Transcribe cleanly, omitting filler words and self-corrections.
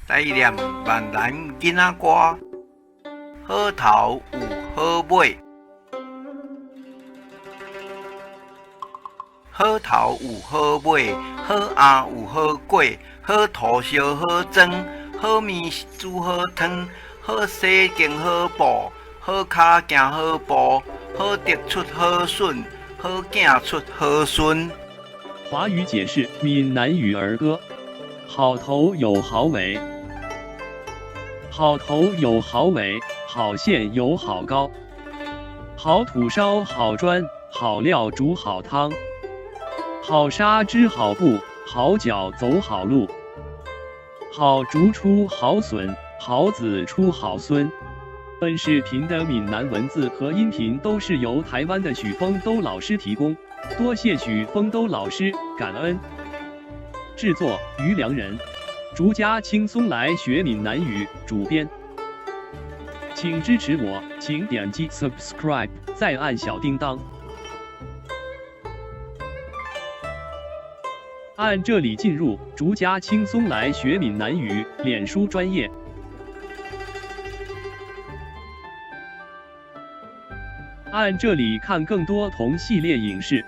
台南閩南囡仔歌，好頭有好尾，好頭有好尾，好餡有好粿，好塗燒好妝，好麵煮好湯，好洗經好布，好跤行好步，好竹出好筍，好囝出好孫。華語解釋閩南語兒歌：好頭有好尾，好頭有好尾，好餡有好糕，好土燒好磚，好料煮好湯，好紗織好布，好腳走好路，好竹出好筍，好子出好孫。本視頻的閩南文字和音頻都是由台灣的許峰都老師提供，多謝許峰都老師，感恩。製作於良人，逐家輕鬆來學閩南語，主編。請支持我，請點擊 subscribe，再按小叮當。按這裡進入逐家輕鬆來學閩南語臉書專頁。按這裡看更多同系列影視。